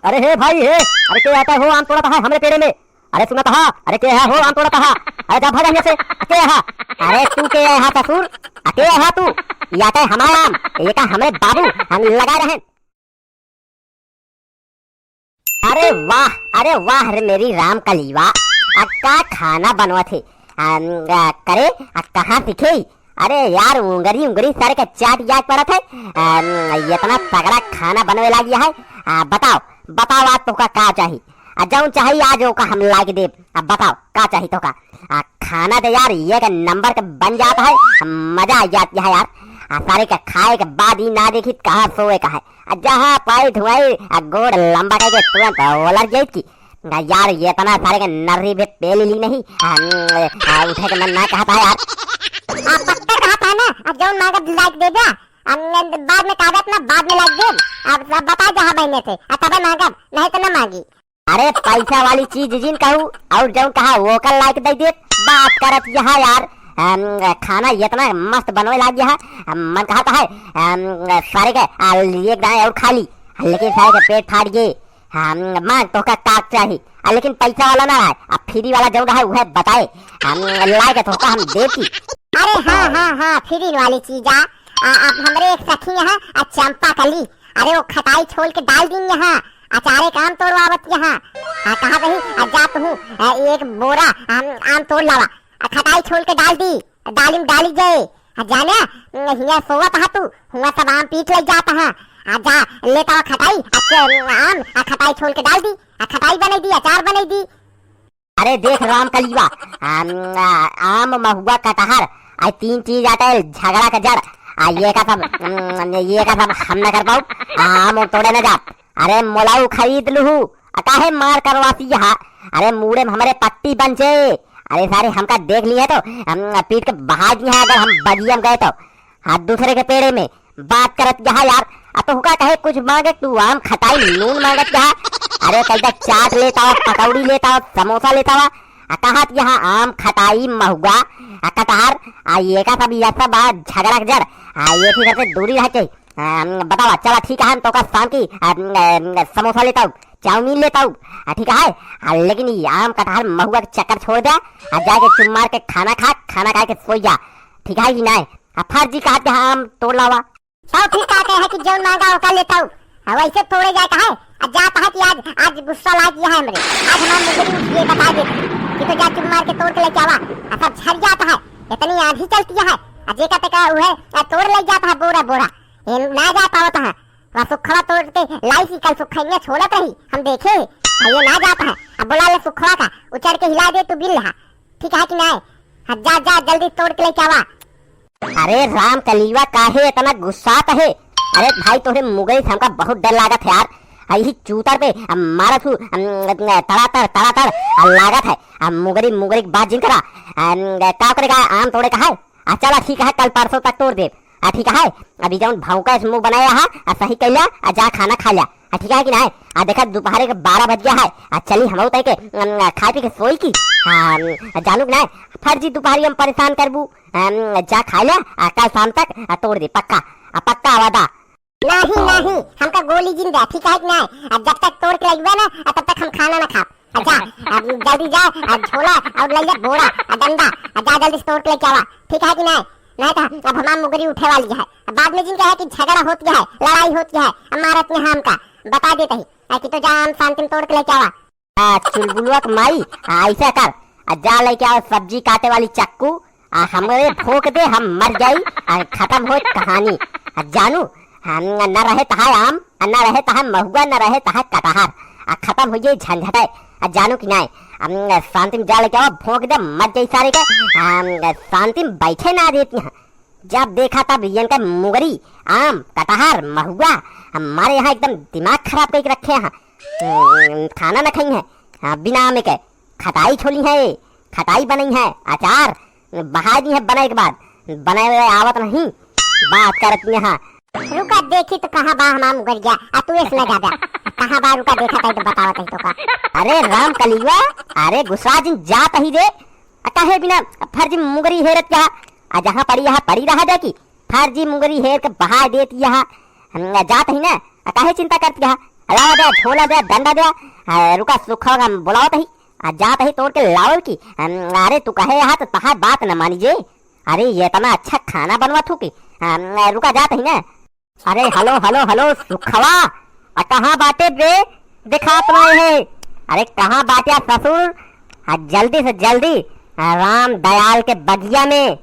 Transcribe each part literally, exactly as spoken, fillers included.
अरे हे भाई हे, अरे के आता हो आम तोड़त है हमरे पेड़े में? अरे सुनत हा, अरे के है हो आम तोड़त हा? अरे जा भाग हियाँ से, के है? अरे तू के है ससुर? आ के है तू? या ते हमारा आम, ये का हमरे बाबू हम लगा रहे। अरे वाह, अरे वाह रे मेरी राम कलीवा, आ का खाना बनवत है? अम, आ, करे, आ कहाँ सीखे? अरे यार, उंगरी, उंगरी सारे के चाट जाए पड़त है। अम, इतना तगड़ा खाना बनवे लाग गया है। आ, बताओ, बताओ आज तोका का चाही? आ, जौन चाही आज ओका हम लाके देब। अब बताओ, का चाही तोका? आ, खाना दे यार, एक नंबर के बन जात है, मजा आ जात है यार। आ, सारे के खाए के बाद ही ना देखी कहाँ सोए का है। आ, जहाँ पाई धुआई, आ, गोड़ लंबा करके तुरंत ओलर जाइत की। आ, यार, ये इतना सारे के नर्री भी पेल ली नहीं। आ, आ, उठे के मन ना कहता है यार। आ, पक्का कहता है ना, आ, जौन मांगब लाइक दे दे। आ, बाद में कहबे अपना, बाद में लाइक दे। अब, अब बता जहाँ बहने थे, आ, तबे मांगब, नहीं तो ना मांगी। अरे पैसा वाली चीज जिन कहू और जौन कहा वो कर लाइक दे दे। बात करत यहाँ यार, अम, खाना इतना मस्त बनवे लाग गया है। अम, मन कहता है, अम, सारे के, आ, लिए दाएं और खा ली, लेकिन सारे के पेट फाट गए। हम मांग तोहका का चाही, आ, लेकिन पैसा वाला ना रहे, आ, फ्री वाला जौन रहे उहे बताए, हम लाए के तोहका हम देती। अरे हाँ, हाँ, हाँ, फ्री वाली चीज आ, आ, अब हमरे एक सखी यहाँ, आ, चंपा कली, अरे वो खटाई छोल के डाल दीन यहाँ, अचारे के आम तोड़वावत यहाँ, आ, कहा कही, आ, जात हूँ, आ, एक बोरा आम, आम तोड़ लावा, आ, खटाई छोल के डाल दी, डालिम डाली गए, आ, जाने, हियाँ सोवत हा तू, हुआँ सब आम पीट लग जात हा, आ, जा, लेता हुआ खटाई, आ, च-, आम, आ, खटाई छोल के डाल दी, आ, खटाई बनाई दी, अचार बनाई दी। अरे देख राम कलीवा, आम, आ, आम, महुआ, कटहर, आ तीन चीज आटे झगड़ा का जड़। आ ये का सब, उम, ये का सब हम न कर पाऊ। आम तोड़े न जात। अरे मोलाऊ खरीद लूहू। आ काहे मार करवासी यहाँ? अरे मूड़े में हमरे पट्टी बन जे। अरे सारे हमका देख लिए तो, हम पीट के बहा दिए हैं अगर हम बगिया में गए तो। हाँ, दूसरे के पेड़े में बात करत यहाँ यार। आ तोहका कहे कुछ मांगे, तू आम खटाई नून मांगत यहाँ। अरे कहीं चाट लेता हो, पकौड़ी लेता हो, समोसा लेता हो। आ कहत यहाँ आम खटाई महुआ, आ कटहर, आ ये का सब, ये सब बा झगड़ा के जड़। आ ये फिर से दूरी रह के। आ, बतावा, चला ठीक है, हम तोका शाम की, आ, आ, समोसा लेता हूँ, चाउमीन लेता हूँ। आ, ठीक है, आ, लेकिन ये आम कटहर महुआ के चक्कर छोड़ दे। आ जाके चुप मार के खाना खा, खाना खा के सोई जा। ठीक है कि नहीं? आ फर्जी कहत के आम तोड़ लावा। तौ ठीक कहते हैं कि जौन मांगा ओका लेता हूँ। हाँ, वैसे तोड़े जाए का है। आ जात है कि आज, आज गुस्सा लाग गया है हमरे। आज हमार मुंगरी उठ गई, बता दे कि तो जा चुप मार के तोड़ के लेके आवा। आ सब झड़ जात है, इतनी आंधी चलती है। आ जेका तेका उहे, आ तोड़ ले जात है बोरा बोरा। ये ना जा पावत है। वह सुखवा तोड़ के लाई सी, कल सुखैया छोड़त रही, हम देखे। आ ये ना जात है। अब बुला ले सुखवा का, उचड़ के हिला दे तू बिल हा। ठीक है कि नहीं? हाँ, जा, जा, जल्दी तोड़ के लेके आवा। अरे राम कलीवा, काहे इतना गुस्सात है? अरे भाई, तोहरे मुगरी से हमका बहुत डर लागत है यार। आ, यही चूतर पे, आ, मारत हूँ, अम, तड़ातड़, तड़ातड़, आ, लागत है। आ, मुगरी, मुगरी की बात जिन करा। अम, का करे का, आम तोड़े का है? आ, चला ठीक है, कल परसों तक तोड़ दे। आ, ठीक है, अभी जौन भौंका से मुंह बनाया है, आ, सही कैला, आ, जा खाना खा लिया। आ, ठीक है कि नहीं? आ, देखा, दोपहर के बारह बज गया है। आ, चली हम तय के, अम, खाए पी के सोई की। आ, अम, जानू कि नहीं, फर्जी दोपहरी हम परेशान करबू। अम, जा खा ले, आ, कल शाम तक, आ, तोड़ दे, पक्का, आ, पक्का वादा। नहीं, नहीं, हमका गोली जिन दे, ठीक है कि नहीं? आ, जब तक तोड़ के लगबे ना, आ, तब तक हम खाना ना खाब। आ, जा, आ, जल्दी जा, आ, झोला और ले जा बोरा, आ, डंडा, आ, जा जल्दी से तोड़ के लेके आवा, ठीक है कि नहीं? नहीं तो अब हमार मुगरी उठे वाली है। अब बाद में जिन कहे कि झगड़ा होती है, लड़ाई होती है, अब मारत में हमका बता देते ही, आ, कि तो जा आम शांति में तोड़ के लेके आवा। आ, चुलबुलवा के माई, आ, ऐसा कर, आ, जा लेके आओ सब्जी काटे वाली चक्कू, आ, हमरे भोंक दे, हम मर जाई, आ, खत्म हो कहानी। आ, जानू, हम न रहे तहाय आम, आ, न रहे तहाय महुआ, न रहे तहाय कटहर, आ, खत्म हो जाई झंझटे। आ, जानू कि नाय, हम शांति में जा लेके आओ, भोंक दे, मर जाई सारे के, आ, शांति में बैठे ना देती हैं। जब देखा तब इनका मुगरी, आम, कटहर, महुआ, हमारे यहाँ एकदम दिमाग खराब करके रखे हैं। हम्म, खाना न खाई है, हाँ, बिना आमे के खटाई छोली है, खटाई बनई है, अचार बहाई दी है, बनाए के बाद बनाए हुए आवत नहीं, बात करत यहाँ। रुका देखी तो कहाँ बा हमार मुगरिया, आ तू ऐसे लगा दे, कहाँ बा, रुका देखा तई तो बतावत है तो का। अरे राम कलिया, अरे गुस्सा जिन जात ही रे, आ काहे बिना फर्जी मुगरी हेरत क्या, आ जहाँ पड़ी यहाँ पड़ी रहा जाकी, फर्जी मुगरी हेर के बहा देत यहाँ, हम जात ही ना, आ काहे चिंता करत यहाँ, लावा दे, झोला दे, डंडा दे। आ, रुका, सुखवा का हम बुलावत ही। आ, जात ही तोड़ के लावल की। अम, अरे, तू कहे यहाँ तो तहार बात न मानी जे। अरे, ये इतना अच्छा खाना बनवा थू की। अम, रुका, जात ही ना। अरे, हेलो, हेलो, हेलो, सुखवा। आ, कहाँ बाटे बे? दिखात नहीं है। अरे, कहाँ बाटे ससुर? आ, जल्दी से जल्दी। आ, राम दयाल के बगिया में।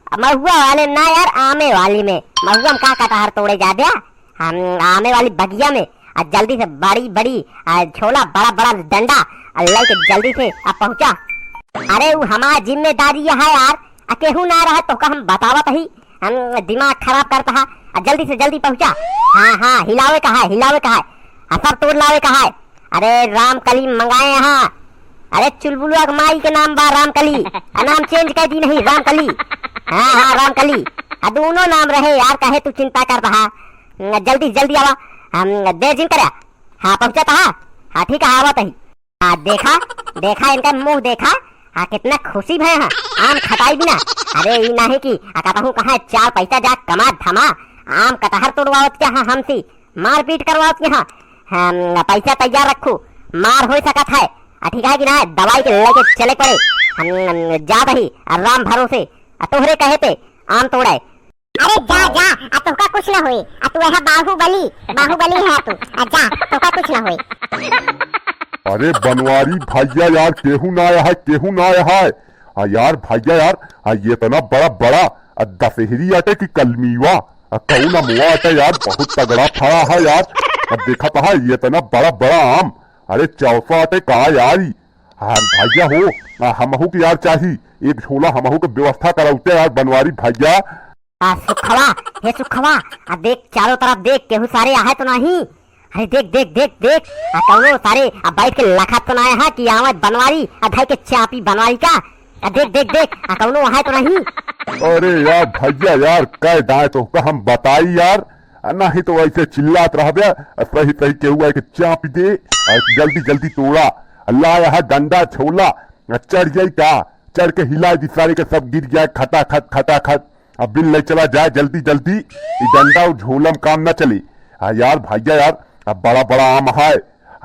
आ, महुआ वाले ना यार, आमे वाली में। महुआ में का कटहर तोड़े जा दिया? हम आमे वाली बगिया में, आ जल्दी से बड़ी बड़ी, आ झोला, बड़ा बड़ा डंडा, आ लेके जल्दी से आ पहुँचा। अरे उ हमार जिम्मेदारी है यार, आ केहू ना रहा तोहका हम बतावत ही, हम दिमाग खराब करता है, आ जल्दी से जल्दी पहुँचा। हाँ हाँ, हिलावे का है, हिलावे का है, आ सब तोड़ लावे का है। अरे रामकली मंगाए यहाँ। अरे चुलबुलवा के माई के नाम बा रामकली। आ नाम change कर दी नहीं, रामकली। हाँ हाँ, रामकली। आ दोनों नाम रहे यार, काहे तू चिंता करता हा? न, जल्दी जल्दी आवा। हम देर जिन करे। हाँ पहुँचत हा। हाँ ठीक है, आवत ही। आ देखा, देखा इनका मुँह देखा। हाँ कितना खुशी भय है। आम खटाई बिना। अरे ई नाही कि आ कहूँ कहाँ चार पैसा जा कमा धमा, आम कटहर तोड़वावत क्या है हमसे? मारपीट करवाओ यहाँ। हम पैसा तैयार रखू, मार हो सकत है। आ ठीक है कि ना, दवाई के लेके चले पड़े। हम जात ही आ राम भरोसे, आ तोहरे कहे पे आम तोड़े। अरे जा जा, आ तोहका कुछ ना होए। आ तू है बाहुबली, बाहुबली है तू। आ जा, तोहका कुछ ना होए। अरे बनवारी भैया यार, केहू ना आया है, केहू ना आया है। आ यार भैया यार, आ ये इतना बड़ा बड़ा, आ दशहरी आटे की कलमीवा, आ कौन अमवा आटे यार, बहुत तगड़ा फरा है यार। आ देखा तो है ये इतना बड़ा बड़ा आम, अरे चौसा आटे का यार ई। हाँ भैया हो, आ हमहू के यार चाही, एक झोला हमहू के व्यवस्था कराउते यार बनवारी भैया। आ सुखवा, हे सुखवा, आ देख चारों तरफ देख, केहू सारे आहे तो नहीं? अरे देख देख देख देख, आ कौनो सारे आ बैठ के लखत तो ना है कि आवे बनवारी, आ धई के चापी बनवारी का। आ देख देख देख, आ कौनो आहे तो नहीं? अरे यार भैया यार, कह दाए तोहका हम बताई यार, आ नहीं तो ऐसे चिल्लात रहबे, आ सही सही केहू आए के चापी दे। आ जल्दी जल्दी तोड़ा, आ ला यहाँ डंडा झोला, आ चढ़ जाई का, चढ़ के हिला दी सारे के, सब गिर जाए खटाखट खटाखट। अब बिल ले चला जाए जल्दी जल्दी, ई डंडा और झोला में काम ना चली। हाँ यार भैया यार, अब बड़ा बड़ा आम है।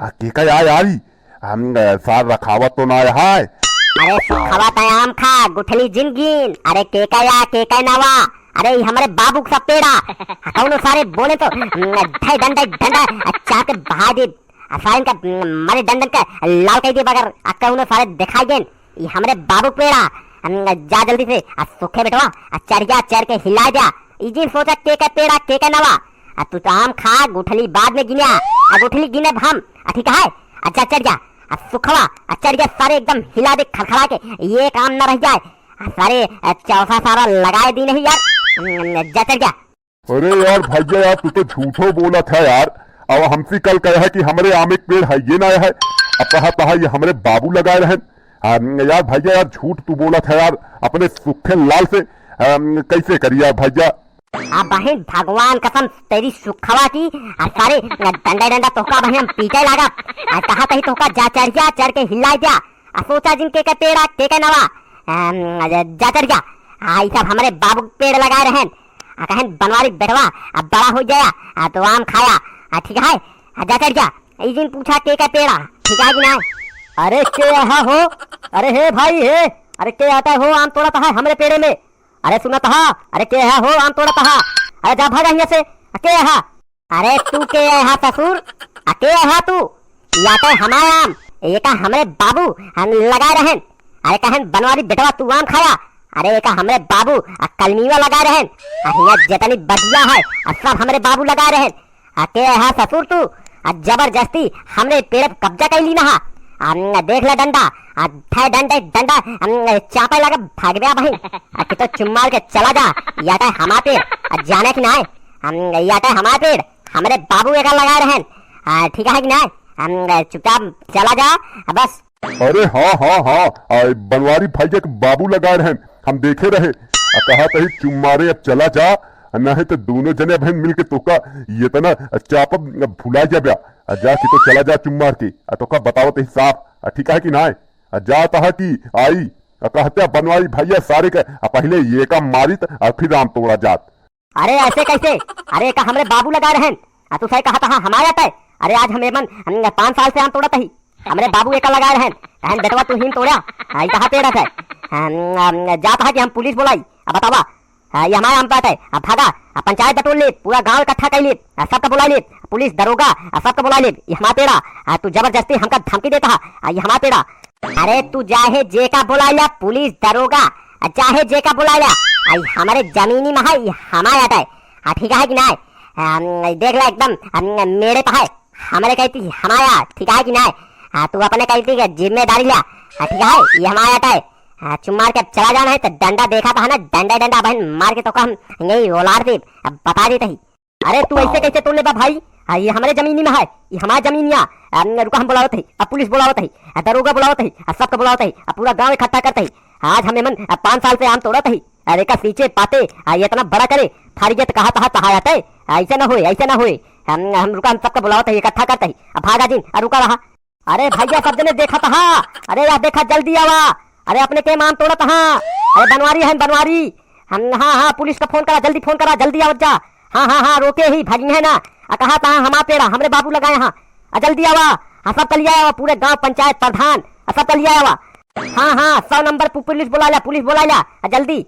आ, के का यार, यार ई? हम, अ, सार रखावत तो ना है। अरे सुखवा तय आम खा, गुठली जिन गिन। अरे के का या, के का नवा? अरे ई हमरे बाबू का सब पेड़ा। आ, कौनो सारे बोले तो, न, धै डंडा, डंडा, आ, चाप के बहा दे। आ, सारे इनका, न, मारे डंडन का लाल कह दे बगर, आ, कौनो सारे दिखाई देन। ई हमरे बाबू पेड़ा। हम जा जल्दी से, आ सूखे बेटवा, आ चढ़ जा, चढ़ के हिला जा। ई जिन सोचा के का पेड़ा, के का नवा। आ तू तो आम खा, गुठली बाद में गिन्या। आ गुठली गिने हम, आ ठीक है? आ जा चढ़ जा, आ सुखवा, आ चढ़ जा सारे एकदम हिला दे खड़खड़ा के, ये काम ना रह जाए। आ सारे, आ चौसा सारा लगाए दी नहीं यार। हम्म, जा चढ़ जा। अरे यार भैया यार, तू तो झूठो बोलत है यार। अब हमसे कल कहे है कि हमरे आम एक पेड़ है ये ना है, अब कहा तहा ये हमरे बाबू लगाए रहन। आ, यार भैया यार, झूठ तू बोलत है यार, अपने सुखे लाल से, अम, कैसे करी यार भैया? आ बहिन भगवान कसम तेरी सुखवा की, आ सारे डंडा डंडा तोहका बहिन हम पीटे लागब। आ कहा तही तोहका जा चढ़ जा, चढ़ के हिला जा। आ सोचा जिन के के पेड़ा, के के नवा। अम, जा, जा चढ़ जा। आ ई सब हमरे बाबू पेड़ लगाए रहन। आ कहन बनवारी बेटवा, आ बड़ा हो जाया, आ तो आम खाया। आ ठीक है, आ जा चढ़ जा। ई जिन पूछा के के पेड़ा, ठीक है कि ना? अरे के आहा हो? अरे हे भाई हे, अरे के आता हो आम तोड़त है हमरे पेड़े में? अरे सुनत हा, अरे के है हो आम तोड़त हा? अरे जा भाग हियां से, आ के है? अरे तू के है हा ससुर? आ के है हा तू? या तो हमार आम, ये का हमरे बाबू हम लगाए रहन। अरे कहन बनवारी बेटवा तू आम खाया। अरे ये का हमरे बाबू आ कलमीवा लगाए रहन। आ हियां जितनी बगिया है, आ सब हमरे बाबू लगाए रहन। आ के हा ससुर तू? आ जबरदस्ती हमरे पेड़ पे कब्जा कर ली ना हा। आ न देख ला डंडा, आ थे डंडे डंडा, हम चापे लगे भाग गया बहिन। आ कि तो चुम्माल के चला जा, या तो हमार पेड़, आ जाने की ना है। हम या तो हमार पेड़, हमरे बाबू एका लगा रहन। आ ठीक है कि ना? हम चुपचाप चला जा, आ बस। अरे हाँ, हाँ, हाँ, आ, बनवारी भैया के बाबू लगाए रहन, हम देखे रहे। आ कहा तही चुम्मारे अब चला जा, आ नहीं तो दोनों जने बहन मिलके तोका ये तना चापब भुला जाब्या। आ जा कि तो चला जा चुम्मार के, आ तोका बतावत ही साफ, आ ठीक है कि ना? आ जा तहा कि आई, आ कहते बनवारी भैया सारे के, आ पहले ये का मारित, आ फिर आम तोड़ा जात। अरे ऐसे कैसे? अरे का हमरे बाबू लगा रहन, आ तू सही कहा तहा हमारे आते। अरे आज हम एमन, हम पाँच साल से आम तोड़त ही, हमरे बाबू एका लगाए रहन, कहन बेटवा तू ही तोड़ा, आ, ई कहाँ पेड़ है? हम, हम, जात है कि हम पुलिस बोलाई, अब बतावा, हाँ, ये हमारा आम बाटे, अब भागा, अब पंचायत बटोर ले, पूरा गांव इकट्ठा कर ले, आ, सबका बुला ले, पुलिस, दरोगा, आ, सबका बुला ले, ये हमारा पेड़ा, आ, तू जबरदस्ती हमका धमकी देता है, आ, ये हमारा पेड़ा। अरे तू चाहे जेका बुला ले, पुलिस, दरोगा, आ, चाहे जेका बुला ले, आ, ये हमारे जमीनी में है, ये हमारा आटा है, हाँ, ठीक है कि नहीं? हम, देख ले एकदम, हम, मेरे पे है, हमारे कहती हमारा, ठीक है कि नहीं? हाँ, तू अपने कहती के जिम्मेदारी ले, हाँ, ठीक है, ये हमारा आटा है, हाँ, चुप मार के चला जाना है तो डंडा देखा था ना, डंडा, डंडा बहन मार के तो हम यही ओलार दे, अब बता देते ही। अरे तू ऐसे कैसे तोड़ लेबा भाई? हाँ, ये हमारे जमीनी में है, ये हमारा जमीनिया। आ, रुका, हम बुलावत है, अब पुलिस बुलावत है, आ, दरोगा बुलावत है, आ, सबका बुलावत है, आ, पूरा गांव इकट्ठा करत है। आज हम एमन, आ, पाँच साल से आम तोड़त है, अरे का सींचे पाते, आ, ये इतना बड़ा करे, फाड़ी के तो कहा तहा तहा आते, ऐसे ना होए, ऐसे ना होए। हम, हम रुका, हम सबका बुलावत है, इकट्ठा करत है, अब भागा जिन, आ, रुका रहा। अरे भैया, सब जने देखत हा। अरे यार, देखा, जल्दी आवा। अरे अपने के आम तोड़त हा। अरे बनवारी है, बनवारी। हम, हाँ, हाँ, पुलिस का फोन करा, जल्दी फोन करा, जल्दी आवत जा। हाँ, हाँ, हाँ, रोके ही, भागी है ना। आ कहा था हमारा पेड़ा, हमरे बाबू लगाए हा। आ जल्दी आवा। हाँ, सब कलिया आवा, पूरे गांव पंचायत प्रधान, आ सब कलिया आवा। हाँ, हाँ, सौ नंबर पु-, पुलिस बुला ला, पुलिस बुला ला, आ जल्दी।